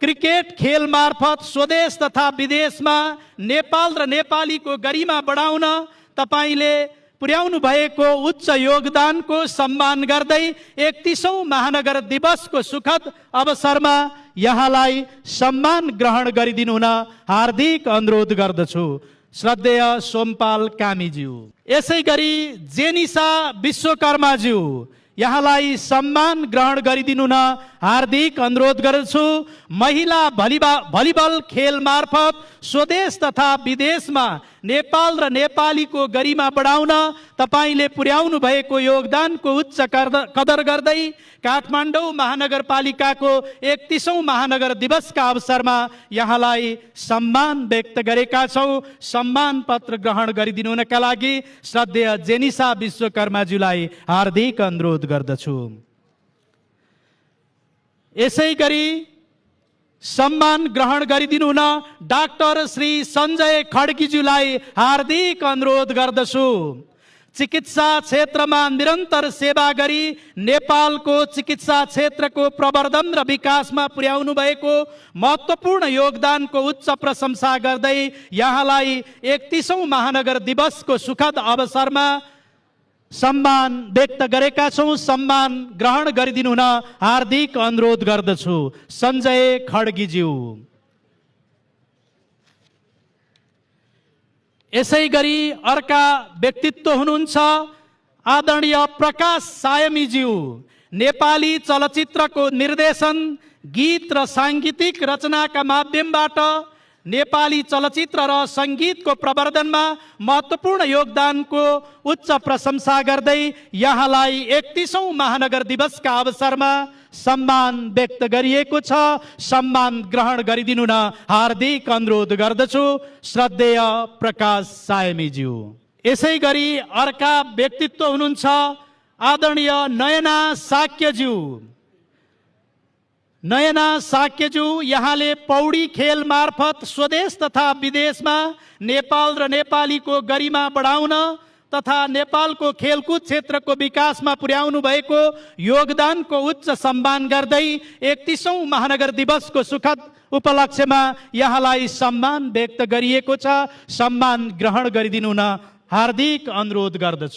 Cricket खेल मार्फत स्वदेश तथा विदेशमा नेपाल र नेपालीको गरिमा बढाउन तपाईले पुर्याउनु भएको उच्च योगदानको सम्मान गर्दै 31औं महानगर दिवसको सुखद अवसरमा यहाँलाई सम्मान ग्रहण गरिदिनु हुन हार्दिक अनुरोध गर्दछु। श्रद्धेय सोमपाल कामीज्यू। यसैगरी जेनिसा विश्वकर्माज्यू, यहाँलाई सम्मान ग्रहण गरिदिनु न हार्दिक अनुरोध गर्दछु। महिला भलिबल खेल मार्फत स्वदेश तथा विदेशमा नेपाल र नेपालीको गरिमा बढाउन तपाईले पुर्याउनु भएको योगदानको उच्च कदर गर्दै काठमाडौँ महानगरपालिकाको 31औं महानगर दिवसका अवसरमा यहाँलाई सम्मान व्यक्त गरेका छौं। सम्मान पत्र ग्रहण गरिदिनु हुनका लागि श्रद्धेय जेनिसा विश्वकर्माज्यूलाई हार्दिक अनुरोध गर्दछु। यसैगरी सम्मान ग्रहण गरिदिनु हुन डाक्टर श्री सञ्जय खड्कीज्यूलाई हार्दिक अनुरोध गर्दछु। चिकित्सा क्षेत्रमा निरन्तर सेवा गरी नेपालको चिकित्सा क्षेत्रको प्रवर्धन र विकासमा पुर्याउनु भएको महत्त्वपूर्ण योगदानको उच्च प्रशंसा गर्दै यहाँलाई 31औं महानगर दिवसको सुखद अवसरमा सम्मान व्यक्त गरेका छौं। सम्मान ग्रहण गरिदिनु हुन हार्दिक अनुरोध गर्दछु। सञ्जय खड्कीज्यू। यसैगरी अर्का व्यक्तित्व हुनुहुन्छ आदरणीय प्रकाश सायमीज्यू। नेपाली चलचित्रको निर्देशन, गीत र साङ्गीतिक रचनाका माध्यमबाट नेपाली चलचित्र र संगीतको प्रवर्धनमा महत्त्वपूर्ण योगदानको उच्च प्रशंसा गर्दै यहाँलाई 31औं महानगर दिवसका अवसरमा सम्मान व्यक्त गरिएको छ। सम्मान ग्रहण गरिदिनु न हार्दिक अनुरोध गर्दछु। श्रद्धेय प्रकाश सायमीज्यू। यसैगरी अर्का व्यक्तित्व हुनुहुन्छ आदरणीय नयना साक्यज्यू। नयना साक्यज्यू, यहाँले पौडी खेल मार्फत स्वदेश तथा विदेशमा नेपाल र नेपालीको गरिमा बढाउन तथा नेपालको खेलकुद क्षेत्रको विकासमा पुर्याउनु भएको योगदानको उच्च सम्मान गर्दै 31औं महानगर दिवसको सुखद उपलक्ष्यमा यहाँलाई सम्मान व्यक्त गरिएको छ। सम्मान ग्रहण गरिदिनु न हार्दिक अनुरोध गर्दछु।